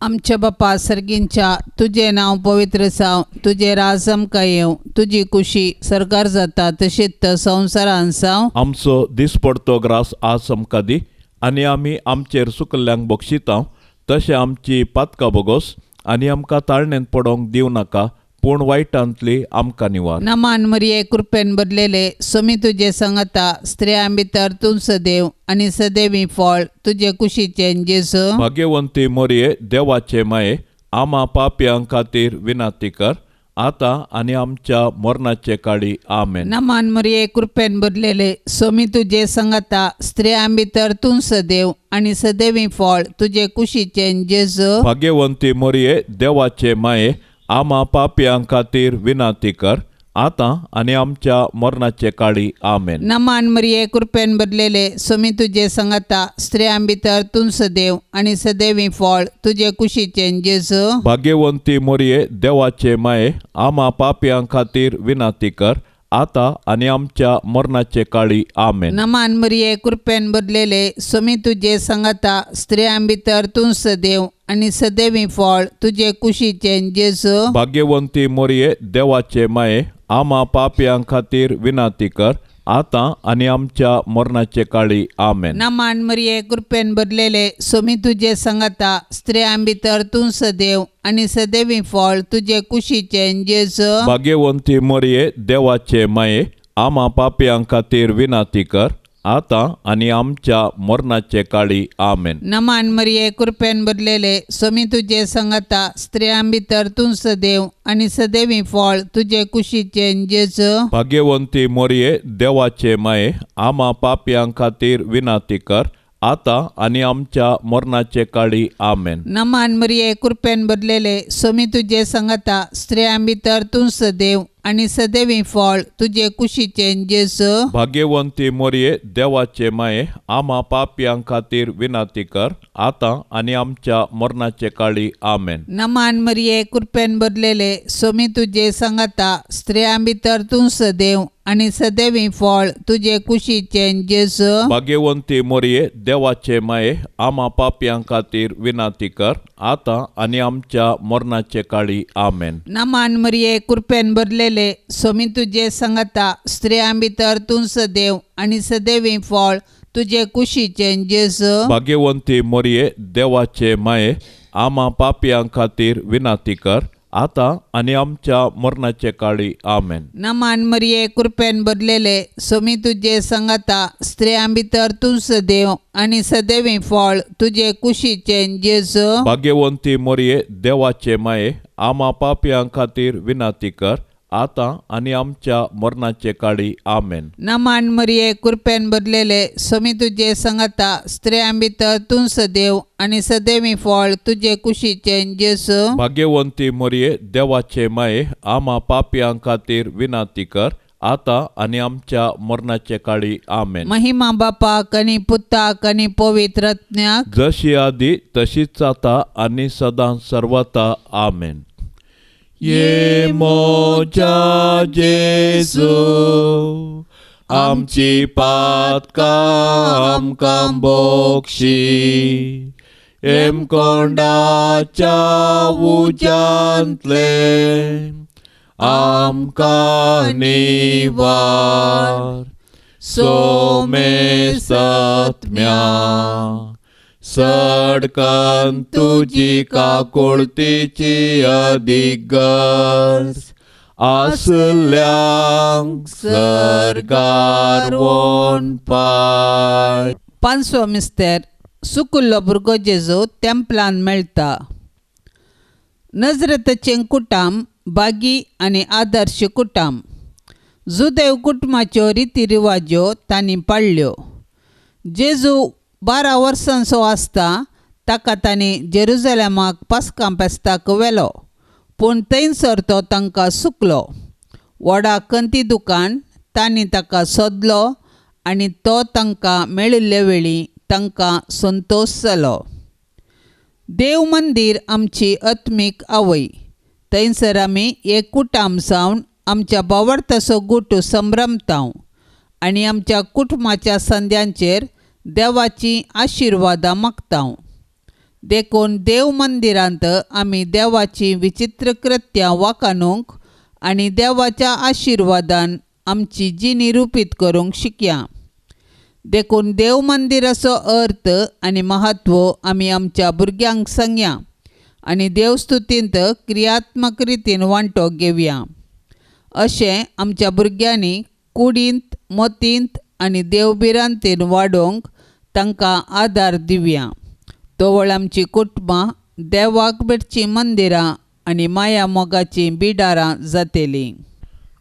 आमच्या बापा सर्गींच्या, तुजें नांव पवित्र जावं, तुजें राज आमकां येवं, तुजी कुशी सरकार जाता तशीच संवसारान जावं. आमचो दिसपडतो ग्रास आज आमकां दी आनी आमी आमचेर सुकल्ल्यांक बक्षिता तशें आमची पातकां बोगोस आनी आमकां ताळणेंत पडोवंक दिवं नाका, पूण वायटांतली आमकां निवार. नमान मरिये, कृपेन भरलेले, सोमी तुजे संगता, स्त्रियां भितर तूं सदैव आनी सदैवी फळ तुजे कुशीचें जेजू. भाग्यवंती मरिये, देवाचे माये, आमा पापयां खातीर विनंती कर, आतां आनी आमच्या मरणाचे काळी. आमेन. नमान मरिये, कृपेन भरलेले, सोमी तुजे संगता, स्त्रियां भितर तूं सदैव आनी सदैवी फळ तुजे कुशीचें जेजू. भाग्यवंती मरिये, देवाचे माये, आमा पापयां खातीर विनंती कर, आतां आनी आमच्या मरणाचे काळी. आमेन. नमान मरिये, कृपेन भरलेले, स्वामी तुजे संगता, स्त्रियां भितर तूं सदैव आनी सदैवी फळ तुजे कुशीचें जेजू. भाग्यवंती मोरये, देवाचे माये, आमा पापयां खातीर विनंती कर, आतां आनी आमच्या मरणाचे काळी. आमेन. नमान मरिये, कृपेन भरलेले, स्वामी तुजे संगता, स्त्रियां भितर तूं सदैव आनी सदैवी फळ तुजे कुशीचें जेजू. भाग्यवंती मोरये, देवाचे माये, आमा पापयां खातीर विनंती कर, आतां आनी आमच्या मरणाचे काळी. आमेन. नमान मरिये, कृपेन भरलेले, स्वामी तुजे संगता, स्त्रियां भितर तूं सदैव आनी सदैवी फळ तुजे कुशीचें जेजू. भाग्यवंती मोरये, देवाचे माये, आमा पापयां खातीर विनंती कर, आतां आनी आमच्या मरणाचे काळी. आमेन. नमान मरिये, कृपेन भरलेले, स्वामी तुजे संगता, स्त्रियां भितर तूं सदैव आनी सदैवी फळ तुजे कुशीचें जेजू. भाग्यवंती मोरये, देवाचे माये, आमा पापयां खातीर विनंती कर, आतां आनी आमच्या मरणाचे काळी. आमेन. नमान मरिये, कृपेन भरलेले, स्वामी तुजे संगता, स्त्रियां भितर तूं सदैव आनी सदैवी फळ तुजे कुशीचें जेजू. भाग्यवंती मोरये, देवाचे माये, आमा पापयां खातीर विनंती कर, आतां आनी आमच्या मरणाचे काळी. आमेन. नमान मरिये, कृपेन भरलेले, स्वामी तुजे संगता, स्त्रियां भितर तूं सदैव आनी सदैवी फळ तुजे कुशीचें जेजू. भाग्यवंती मोरये, देवाचे माये, आमा पापयां खातीर विनंती कर, आतां आनी आमच्या मरणाचे काळी. आमेन. नमान मरिये, कृपेन भरलेले, स्वामी तुजे संगता, स्त्रियां भितर तूं सदैव आनी सदैवी फळ तुजे कुशीचें जेजू. भाग्यवंती मोरये, देवाचे माये, आमा पापयां खातीर विनंती कर, आतां आनी आमच्या मरणाचे काळी. आमेन. नमान मरिये, कृपेन भरलेले, स्वामी तुजे संगता, स्त्रियां भितर तूं सदैव आनी सदैवी फळ तुजे कुशीचें जेजू. भाग्यवंती मोरये, देवाचे माये, आमा पापयां खातीर विनंती कर, आतां आनी आमच्या मरणाचे काळी. आमेन. नमान मरिये, कृपेन भरलेले, स्वामी तुजे संगता, स्त्रियां भितर तूं सदैव आनी सदैवी फळ तुजे कुशीचें जेजू. भाग्यवंती मोरये, देवाचे माये, आमा पापयां खातीर विनंती कर, आतां आनी आमच्या मरणाचे काळी. आमेन. महिमा बापाक आनी पुताक आनी पवित्र आत्म्याक, जशी आदी तशीच आतां आनी सदां सर्वता. आमेन. ये मोजा जेजू, आमची पातकां आमकां बोक्षी, हेमकोंडाच्या उज्यांतले आमकां निवार, सोमे सत्म्या सडकन तुजी काकुळतीची अदीक गरज आसल्यांक सरकार वोनपाय. पांचवो मिस्तेर, सुकुल्लो भुरगो जेजू तेंपलान मेळटा. नजरेताचें कुटाम बागी आनी आदर्श कुटाम. जुदेव कुटुंबाच्यो रिती रिवाज्यो तांणी पाळ्ळ्यो. जेजू 12 वर्सांचो आसता ताका तांणी जेरुजलेमाक पास्कां फेस्ताक व्हेलो, पूण थंयसर तो तांकां सुकलो. व्हडा कंती दुकान तांणी ताका सोदलो आनी तो तांकां मेळिल्ले वेळी तांकां संतोश जालो. देव मंदीर आमची आत्मीक आवय. थंयसर आमी एक कुटाम जावन आमच्या बावडताचो गुट संभ्रमता आनी आमच्या कुटुंबाच्या संद्यांचेर देवाची आशिर्वादां मागता. देखून देव मंदिरांत आमी देवाची विचित्र कृत्यां वाखाणूंक आनी देवाच्या आशिर्वादान आमची जिणी रुपीत करूंक शिकया. देखून देव मंदिराचो अर्थ आनी म्हत्व आमी आमच्या भुरग्यांक सांगया आनी देवस्तुतींत क्रियात्मक रितीन वांटो घेवया. अशें आमच्या भुरग्यांनी कुडींत, मतींत आनी देवभिरांतीन वाडोवंक तांकां आदार दिवया. तवळ आमची कुटुंबां देवाक भेटचीं मंदिरां आनी माया मोगाचीं बिडारां जातलीं.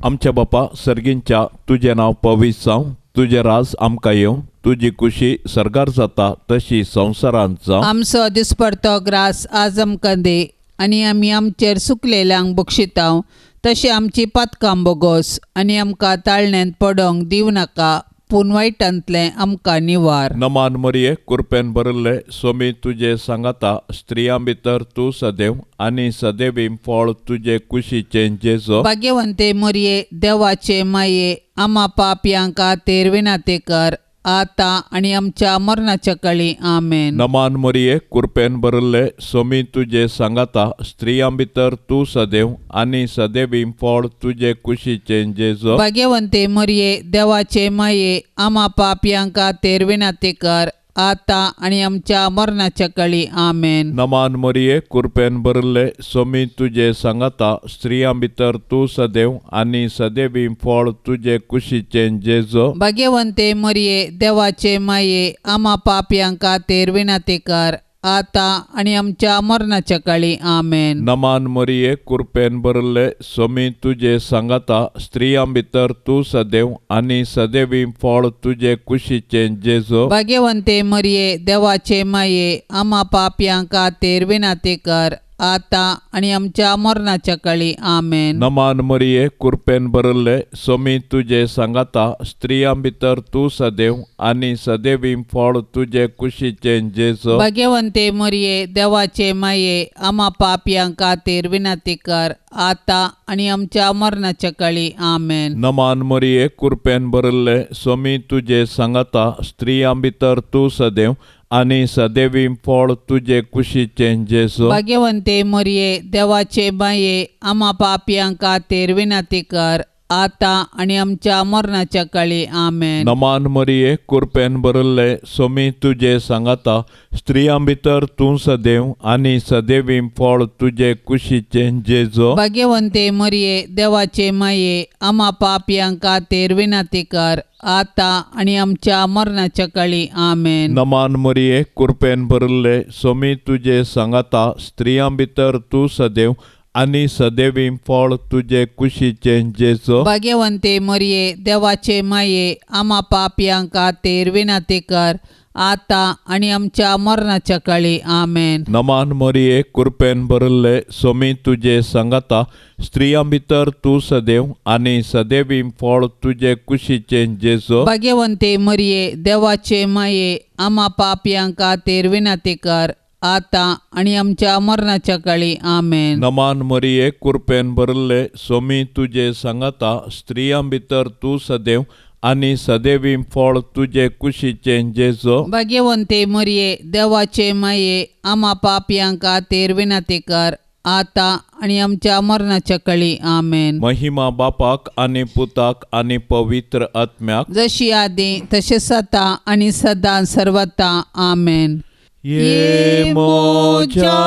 आमच्या बापा सर्गींच्या, तुजें नांव पवित्र जावं, तुजें राज आमकां येवं, तुजी खुशी सर्गार जाता तशी संवसारांत जावं. आमचो दिसपडतो ग्रास आज आमकां दी आनी आमी आमचेर सुकलेल्यांक बक्षितांव तशें आमची पातकां बोगोस आनी आमकां ताळण्यांत पडोंक दिवं नाका पूण वायटांतलें आमकां निवार. नमान मरिये कृपेन भरिल्ले सोमी तुजे सांगाता स्त्रियां भितर तूं सदैव आनी सदैवी फळ तुजे कुशीचें जेजो. भाग्यवंते मरिये देवाचे माये आमा पापयां खातीर विनंती कर आतां आनी आमच्या मरणाच्या काळी. आमेन. नमान मरिये कृपेन भरिल्ले सोमी तुजे सांगाता स्त्रियां भितर तूं सदैव आनी सदैवी फळ तुजे कुशीचें जेजो. भाग्यवंते मरिये देवाचे माये आमा पापयां खातीर विनंती कर आतां आनी आमच्या मरणाच्या काळी. आमेन. नमान मरिये कृपेन भरिल्ले सोमी तुजे सांगाता स्त्रियां भितर तूं सदैव आनी सदैवी फळ तुजे कुशीचें जेजो. भाग्यवंते मरिये देवाचे माये आमा पापयां खातीर विनंती कर आतां आनी आमच्या मरणाच्या काळी. आमेन. नमान मरिये कृपेन भरिल्ले सोमी तुजे सांगाता स्त्रियां भितर तूं सदैव आनी सदैवी फळ तुजे कुशीचें जेजो. भाग्यवंते मरिये देवाचे माये आमा पापयां खातीर विनंती कर आतां आनी आमच्या मरणाच्या काळी. आमेन. नमान मरिये कृपेन भरिल्ले सोमी तुजे सांगाता स्त्रियां भितर तूं सदैव आनी सदैवी फळ तुजे कुशीचें जेजो. भाग्यवंते मरिये देवाचे माये आमा पापयां खातीर विनंती कर आतां आनी आमच्या मरणाच्या काळी. आमेन. नमान मरिये कृपेन भरिल्ले सोमी तुजे सांगाता स्त्रियां भितर तूं सदैव आनी सदैवी फळ तुजे कुशीचें जेजो. भाग्यवंते मरिये देवाचे माये आमा पापयां खातीर विनंती कर आतां आनी आमच्या मरणाच्या काळी. आमेन. नमान मरिये कृपेन भरिल्ले सोमी तुजे सांगाता स्त्रियां भितर तूं सदैव आनी सदैवी फळ तुजे कुशीचें जेजो. भाग्यवंते मरिये देवाचे माये आमा पापयां खातीर विनंती कर आतां आनी आमच्या मरणाच्या काळी. आमेन. नमान मरिये कृपेन भरिल्ले सोमी तुजे सांगाता स्त्रियां भितर तूं सदैव आनी सदैवी फळ तुजे कुशीचें जेजो. भाग्यवंते मरिये देवाचे माये आमा पापयां खातीर विनंती कर आतां आनी आमच्या मरणाच्या काळी. आमेन. नमान मरिये कृपेन भरिल्ले सोमी तुजे सांगाता स्त्रियां भितर तूं सदैव आनी सदैवी फळ तुजे कुशीचें जेजो. भाग्यवंते मरिये देवाचे माये आमा पापयां खातीर विनंती कर आतां आनी आमच्या मरणाच्या काळी. आमेन. नमान मरिये कृपेन भरिल्ले सोमी तुजे सांगाता स्त्रियां भितर तूं सदैव आनी सदैवी फळ तुजे कुशीचें जेजो. भाग्यवंते मरिये देवाचे माये आमा पापयां खातीर विनंती कर आतां आनी आमच्या मरणाच्या काळी. आमेन. महिमा बापाक आनी पुताक आनी पवित्र आत्म्याक, जशी आदी तशें आतां आनी सदां सर्वता. आमेन. ये मोजा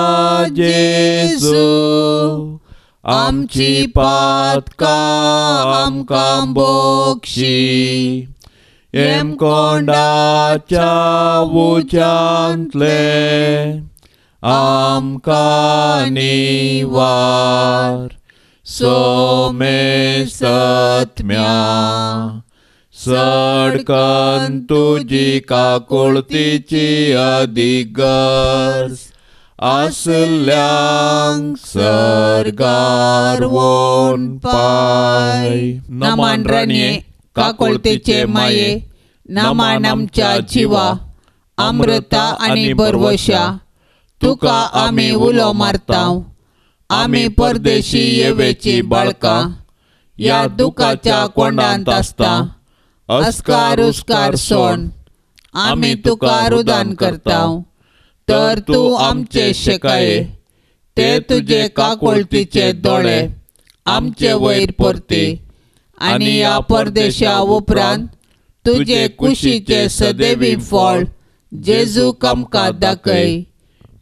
जेजू आमची पातकां आमकां बोक्षी येमकोंडाच्या उज्यांतले आमकां निवार सोमे सत्म्या सडकन तुजी काकुळतीची अधिगर्ज आसल्यांक सर्गार वोन पाय. नमान राणये काकुळतीचे माये नमान आमच्या जिवा अमृता आनी बरवशा तुका आमी उलो मारता. आमी परदेशी येवेची बाळकां ह्या दुखाच्या कोंडांत आसता. अस्कार उस्कार सोड आमी तुका रुदान करता तर तूं आमचे शेकाये ते तुजे काकुळतीचे दोळे आमचे वयर परती आनी ह्या परदेशा उपरांत तुजे कुशीचे सदैवी फळ जेजू आमकां दाखय.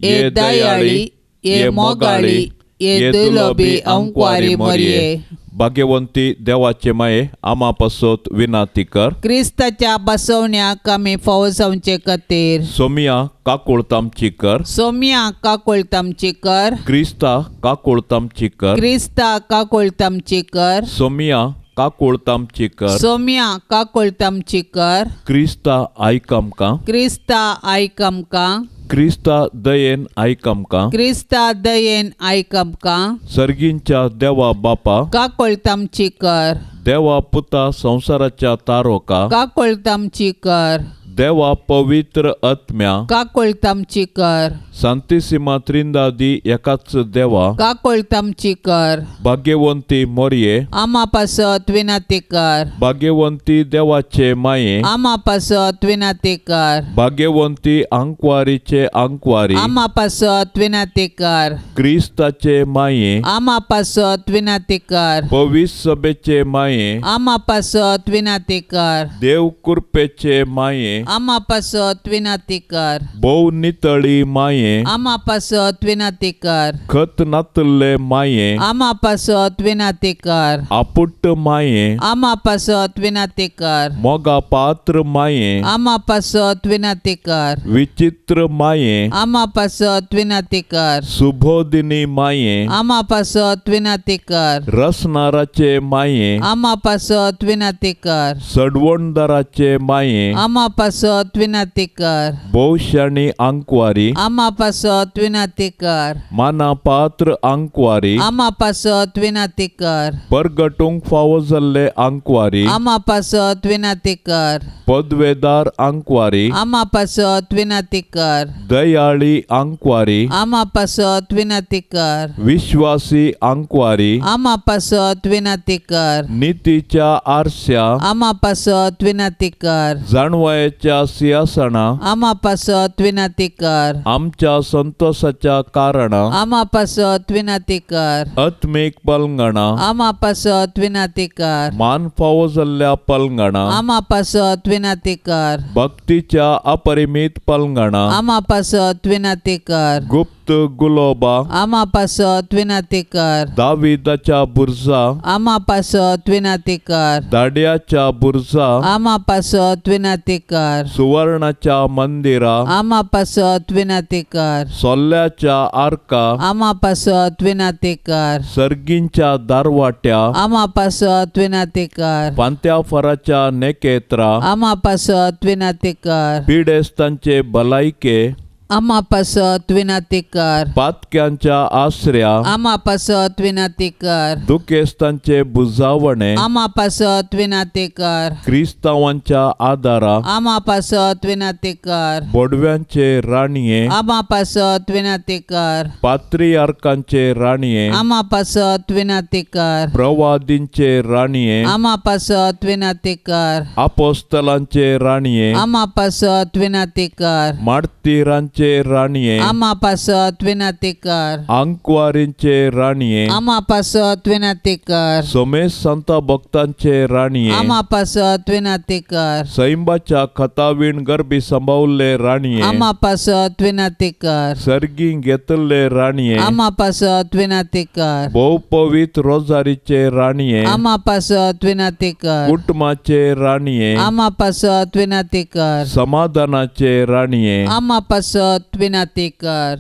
ये दयाळी ये मोगाळी ये दुलोबी अंकवारी मरिये. भाग्यवंती देवाचे माये आमा पासत विनाती कर. क्रिस्ताच्या बसवण्याक आमी फावो जावचे खातीर सोमिया काकुळतामची कर. सोमिया काकुळतामची कर. क्रिस्ता काकुळतामची कर. क्रिस्ता काकुळतामची कर. सोमिया काकुळतामची कर. सोमिया काकुळतामची कर. क्रिस्ता आयक आमकां. क्रिस्ता आयक आमकां. क्रिस्ता दयेन आयक आमकां. क्रिस्ता दयेन आयक आमकां. सर्गींच्या देवा बापा काकोळत आमची कर. देवा पुता संवसाराच्या तारोका काकोळत आमची कर. देवा पवित्र आत्म्या काकोळत आमची कर. सांतिसिमा त्रिंदादी एकाच देवा काकोळत आमची कर. भाग्यवंती मोरये आमा पासत विनंती कर. भाग्यवंती देवाचे माये आमा पासत विनंती कर. भाग्यवंती आंकवारीचे आंकवारी आमा पासत विनंती कर. क्रिस्ताचे माये आमा पासत विनंती कर. पवित्र सभेचे माये आमा पासत विनंती कर. देव कृपेचे माये आमा पासत विनंती कर. भोव नितळी माये आमा पासत विनंती कर. खत नातल्ले माये आमा पासत विनंती कर. आपुट्ट माये आमा पासत विनंती कर. मोगा पात्र माये आमा पासत विनंती कर. विचित्र माये आमा पासत विनंती कर. सुबोधिनी माये आमा पासत विनंती कर. रसनाराचे माये आमा पासत विनंती कर. सडवणदाराचे माये आमा पासत विनंती कर. भोवशाणी आंकवारी आमा पासत विनंती कर. माना पात्र आंकवारी आमा पासत विनंती कर. परगटूंक फावो जाल्ले आंकवारी आमा पासत विनंती कर. पदवेदार आंकवारी आमा पासत विनंती कर. दयाळी आंकवारी आमा पासत विनंती कर. विश्वासी आंकवारी आमा पासत विनंती कर. नितीच्या आरस्या आमा पासत विनंती कर. जाणवायेच्या सिंहासना आमा पासत विनंती कर. आमच्या संतोषाच्या कारणा आमा पासत विनंती कर. आत्मीक पलंगणा आमा पासत विनंती कर. मान फावो जाल्ल्या पलंगणा आमा पासत विनंती कर. भक्तीच्या अपरिमीत पलंगणा आमा पासत विनंती कर. गुप्त गुलोबा आमा पासत विनंती कर. दाविदाच्या बुर्जा आमा पासत विनंती कर. दाड्याच्या बुर्जा आमा पासत विनंती कर. सुवर्णाच्या मंदिरा आमा पासत विनंती कर. सोल्ल्याच्या आर्का आमा पासत विनंती कर. सर्गींच्या दारवाट्या आमा पासत विनंती कर. पांत्या फराच्या नेकेत्रा आमा पासत विनंती कर. पिडेस्तांचे भलायके आमा पासत विनंती कर. पातक्यांच्या आसऱ्या आमा पासत विनंती कर. दुखेस्तांचे बुजावणे आमा पासत विनंती कर. क्रिस्तांवांच्या आदारा आमा पासत विनंती कर. बोडव्यांचे राणये आमा पासत विनंती कर. पात्रियार्कांचे राणये आमा पासत विनंती कर. प्रवादींचे राणये आमा पासत विनंती कर. आपोस्तलांचे राणये आमा पासत विनंती कर. मार्तीरांचे राणये आमा पासत विनंती कर. आंकवारींचे राणये आमा पासत विनंती कर. सोमेश संता भक्तांचे राणये आमा पासत विनंती कर. सैंबाच्या खतावीण गर्भी सांबावल्ले राणये आमा पासत विनंती कर. सर्गी घेतल्ले राणये आमा पासत विनंती कर. भोव पवित्र रोजारीचे राणये आमा पासत विनंती कर. कुटुंबाचे राणये आमा पासत विनंती कर. समाधानाचे राणये आमा पासत विनंती कर.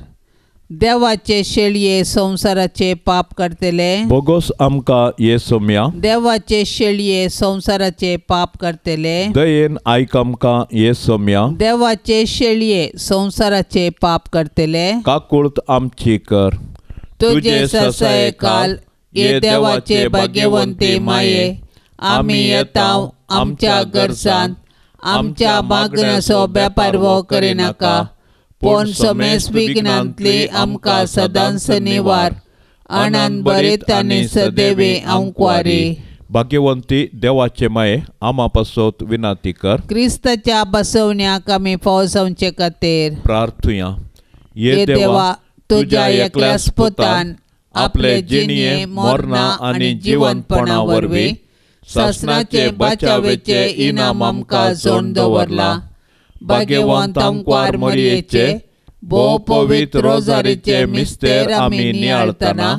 देवाचे शेळये संवसाराचे पाप करतले. बोगोस आमकां ये सोम्या. देवाचे शेळये संवसाराचे पाप करतले. दयेन आयक आमकां ये सोम्या. देवाचे शेळये संवसाराचे पाप करतले. काकुळत आमची कर. तुझे ससायकाल ये देवाचे भाग्यवंती माये आमी येता आमच्या गरजांत आमच्या मागण्याचो बेपारवो करिनाका पूण समेस विघ्नांतली आमकां सदांच निवार. आनंद बरीत आनी सदैवी आंकवारी. भाग्यवंती देवाचे माये आमा पासत विनंती कर. क्रिस्ताच्या बसवण्याक आमी फाव जावचे खातीर प्रार्थुया. ये देवा तुज्या एकल्याच पुतान आपले जिणये मरणा आनी जिवंतपणा वरवीं सासणाचे बचावेचे इनाम आमकां जोडून दवरला. भाग्यवंत आंकवार मरयेचे भोव पवित्र रोजारीचे मिस्तेर आमी नियाळतना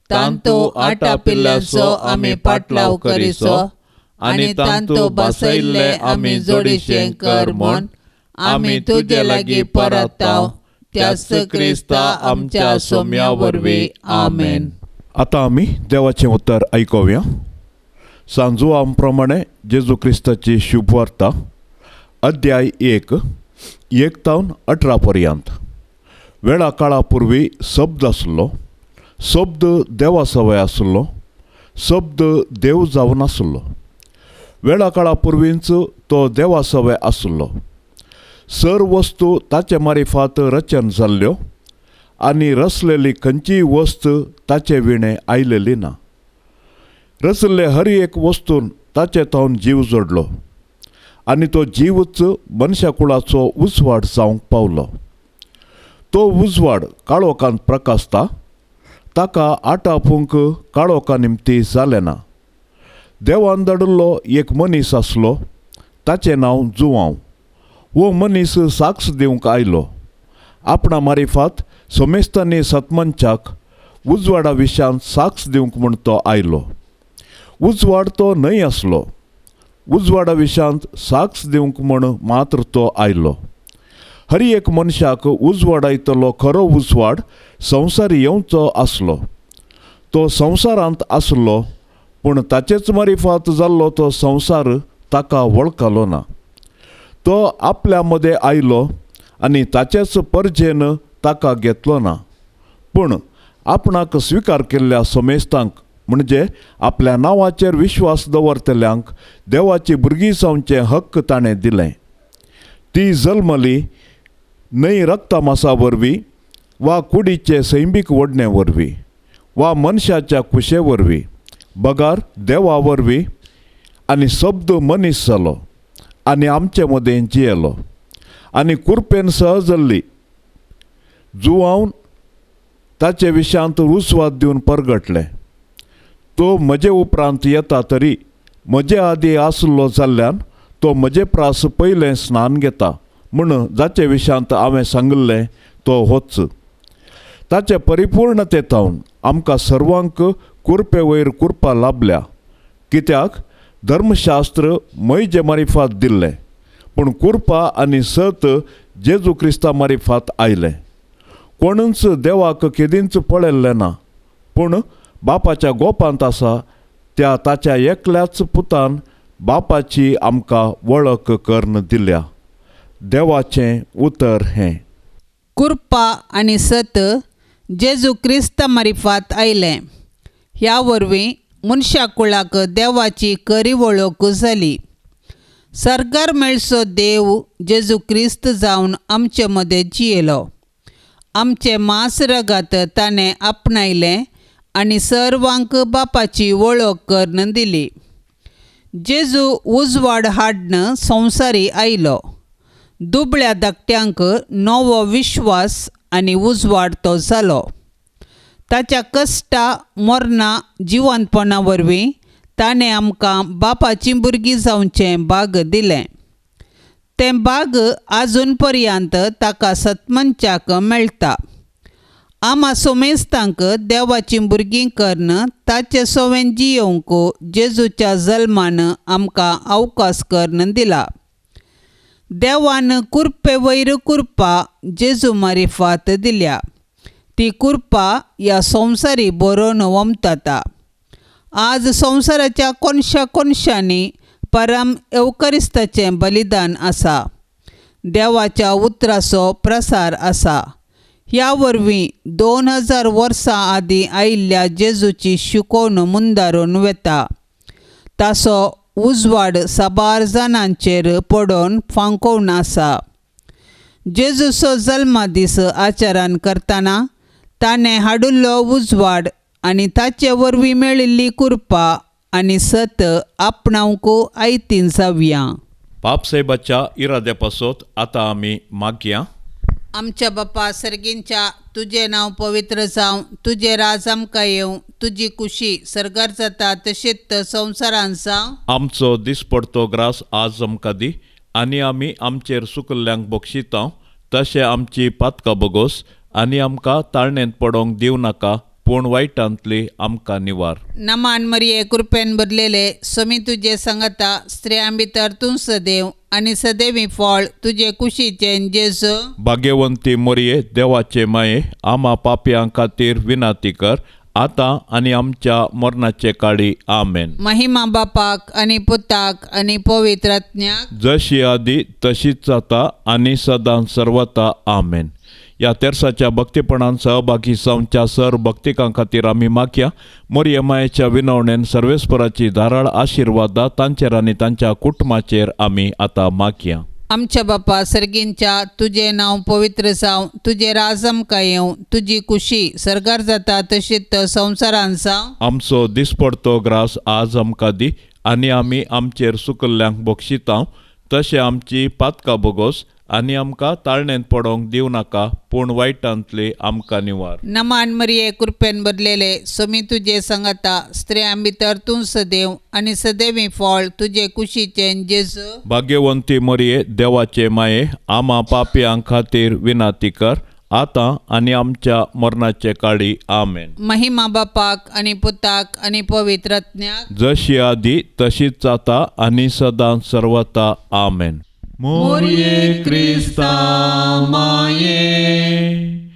तांतू आटापिल्ल्याचो आमी पाटलाव करीचो आनी तांतू बसयल्ले आमी जोडीशें कर म्हूण आमी तुजे लागीं परताव त्याच क्रिस्ता आमच्या सोम्या वरवीं. आमेन. आतां आमी देवाचें उतर आयकुया. सांजुआ प्रमाणे जेजू क्रिस्ताची शुभवार्ता अध्याय 1 1 तावन 18 पर्यंत. वेळा काळा पुर्वी शब्द आसलो, शब्द देवा सवय आसलो, शब्द देव जावन आसलो. वेळा काळा पुर्वींच तो देवा सवय आसलो. सर वस्तू ताचे मारिफात रचन जाल्ल्यो आनी रचलेली खंयचीय वस्त ताचे विणें आयलेली ना. रचल्ले हर एक वस्तून ताचे तावन जीव जोडलो आनी तो जीवच मनशा कुळाचो उजवाड जावंक पावलो. तो उजवाड काळोखांत प्रकाशता, ताका आटापूंक काळोखा निमती जालें ना. देवान धाडिल्लो एक मनीस आसलो, ताचें नांव जुवांव. हो मनीस साक्ष दिवंक आयलो. आपणा मारिफात सोमेस्तांनी सतमनच्याक उजवाडा विशयांत साक्ष दिवंक म्हूण तो आयलो. उजवाड तो न्हय आसलो, उजवाडा विशयांत साक्ष दिवंक म्हूण मात्र तो आयलो. हर एक मनशाक उजवाडायतलो खरो उजवाड संवसार येवचो आसलो. तो संवसारांत आसलो, पूण ताचेच मारिफात जाल्लो तो संवसार ताका वळखलो ना. तो आपल्या मदें आयलो आनी ताचेच परजेन ताका घेतलो ना. पूण आपणाक स्विकार केल्ल्या समेस्तांक, म्हणजे आपल्या नांवाचेर विश्वास दवरतल्यांक देवाची भुरगीं जावचें हक्क ताणें दिलें. ती जल्मली न्हय रक्ता मासा वरवीं वा कुडीचे सैमीक ओडणे वरवीं वा मनशाच्या कुशे वरवीं, बगार देवा वरवीं. आनी शब्द मनीस जालो आनी आमचे मदें जियेलो आनी कुरपेन सहजल्ली जुवावन ताचे विशयांत रुजवात दिवन परगटलें. तो म्हजे उपरांत येता तरी म्हजे आदीं आसलो जाल्ल्यान तो म्हजे प्रास पयलें स्नान घेता म्हूण जाचे विशयांत हांवें सांगिल्लें तो होच. ताचे परिपूर्णते थावन आमकां सर्वांक कुरपे वयर कुरपा लाभल्या. कित्याक धर्मशास्त्र मैजे मारिफात दिल्लें, पूण कुरपा आनी सत जेजू क्रिस्ता मारिफात आयलें. कोणूच देवाक केदींच पळयल्लें ना, पूण बापाच्या गोपांत आसा त्या ताच्या एकल्याच पुतान बापाची आमकां वळख करून दिल्या. देवाचें उतर हें. कुरपा आनी सत जेजू क्रिस्ता मारिफात आयलें. ह्या वरवीं मनशा कुळाक देवाची खरी वळख जाली. सर्गार मेळचो देव जेजू क्रिस्त जावन आमचे मदें जियेलो. आमचें मांस रगात ताणें आपणायलें आनी सर्वांक बापाची वळख करून दिली. जेजू उजवाड हाडन संवसारी आयलो. दुबळ्या धाकट्यांक नवो विश्वास आनी उजवाड तो जालो. ताच्या कश्टा मरणां जिवंतपणा वरवीं ताणें आमकां बापाचीं भुरगीं जावचें भाग दिलें. तें भाग आजून पर्यंत ताका सतमनच्याक मेळटा. आमा सोमेस्तांक देवाचीं भुरगीं करून ताचे सोवें जियोवंक जेजूच्या जल्मान आमकां अवकाश करून दिला. देवान कुरपे वयर कुरपा जेजू मारिफात दिल्या. ती कुरपा ह्या संवसारी बरोवन वमताता. आज संवसाराच्या कोनशा कोनशांनी परम एवकरिस्ताचें बलिदान आसा. देवाच्या उतराचो प्रसार आसा. ह्या वरवीं 2000 वर्सां आदीं आयिल्ल्या जेजूची शिकोवण मुंदारून वता. ताचो उजवाड साबार जाणांचेर पडोवन फांकोवन आसा. जेजूचो जल्मा दीस आचरण करतना ताणें हाडिल्लो उजवाड आनी ताचे वरवीं मेळिल्ली कुरपा आनी सत आपणावंक आयतीन जावया. पापसाहेबाच्या इराद्या पासत आतां आमी मागया. आमच्या बापा सर्गींच्या, तुजें नांव पवित्र जावं, तुजें राज आमकां येवं, तुजी कुशी सर्गार जाता तशेंच संवसारांत जावं. आमचो दिसपडतो ग्रास आज आमकां दी आनी आमी आमचेर सुकल्ल्यांक बक्षिता तशें आमची पातकां बगोस आनी आमकां ताळणेंत पडोवंक दिवं नाका, पूण वायटांतली आमकां निवार. नमान मरिये, कृपेन भरलेले, समी तुजे संगता, स्त्रियां भितर तूं सदैव आनी सदैवी फळ तुजे कुशीचें जेजू. भाग्यवंती मोरये, देवाचे माये, आमा पापयां खातीर विनाती कर आतां आनी आमच्या मरणाचे काळी. आमेन. महिमा बापाक आनी पुताक आनी पवित्र आत्म्याक, जशी आदी तशीच जाता आनी सदां सर्वता. आमेन. ह्या तेर्साच्या भक्तीपणान सहभागी जावच्या सर भक्तिकां खातीर आमी मागया. मोरये मायेच्या विनवणेन सर्वेस्पराची धाराळ आशिर्वादा तांचेर आनी तांच्या कुटुंबाचेर आमी आतां मागया. आमच्या बापा सर्गींच्या, तुजें नांव पवित्र जावं, तुजें राज आमकां येवं, तुजी कुशी सर्गार जाता तशीच संवसारान जावं. आमचो दिसपडतो ग्रास आज आमकां दी आनी आमी आमचेर सुकल्ल्यांक बक्षितांव तशें आमची पातकां बोगोस आनी आमकां ताळणेंत पडोंक दिवं नाका, पूण वायटांतली आमकां निवार. नमान मरिये, कृपेन भरलेले, सोमी तुजे संगता, स्त्रियां भितर तूं सदैव आनी सदैवी फळ तुजे कुशीचें जेजू. भाग्यवंती मरिये, देवाचे माये, आमा पापयां खातीर विनाती कर, आतां आनी आमच्या मरणाचे काळी. आमेन. महिमा बापाक आनी पुताक आनी पवित्र आत्म्याक, जशी आदी तशीच जाता आनी सदां सर्वता. आमेन. मोरये क्रिस्ता माये,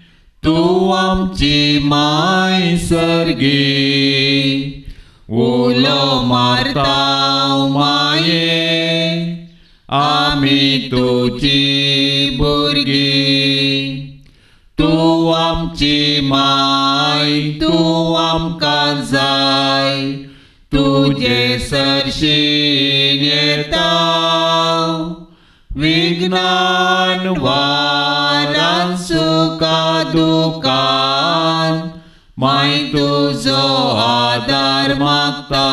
तूं आमची माय सर्गी, उलो मारता माये, आमी तुजी भुरगीं. तूं आमची माय, तूं आमकां जाय, तुजे सरशीन येता, विज्ञान वारान सुखा दुखान, माय तुजो आदार मागता,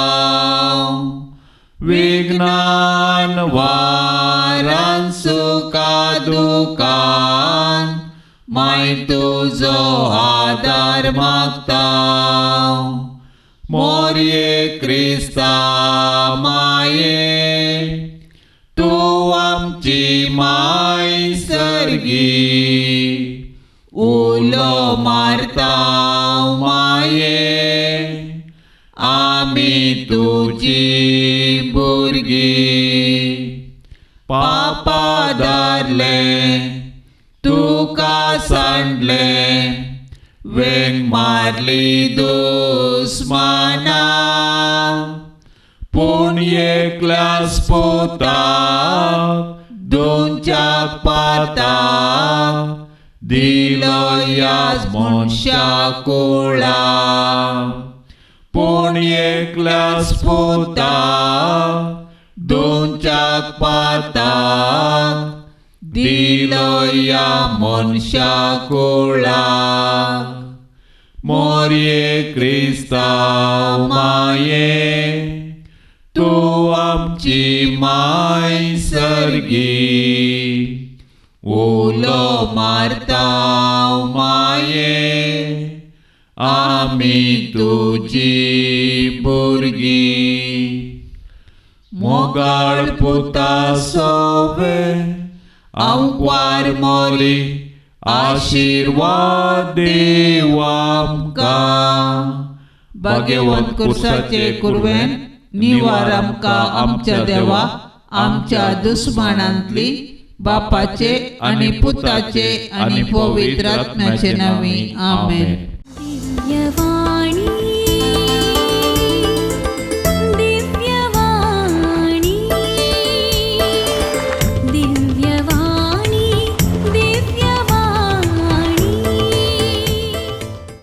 विज्ञान वारान सुखा दुखान, माय तुजो आदार मागता. मोरये क्रिस्ता माये, तूं आमची माय सर्गी, उलो मारता माये, आमी तुजी भुरगीं. पापा धरले तुका सांडले, वेंग मारली दुस्माना, पूण एकल्याच पुताक दोनच्या पाताक दिलो ह्याच मनशा कुळा. पूण एकल्याच पुताक दोनच्या पाताक दिलो ह्या मनशा कुळा. मोरये क्रिस्ता माये, तूं आमची माय सर्गी, उलो मारता माये, आमी तुजी भुरगीं. मोगाळ पुता सोवे आंकवार मोरी, आशिर्वाद देव आमकां. भाग्यवंत कुर्साचे कुरवेन निवार आमकां आमच्या देवा, आमच्या दुस्मानांतली, बापाचे आनी पुताचे आनी पवित्र आत्म्याचे नांवी. आमेन. दिव्यवाणी.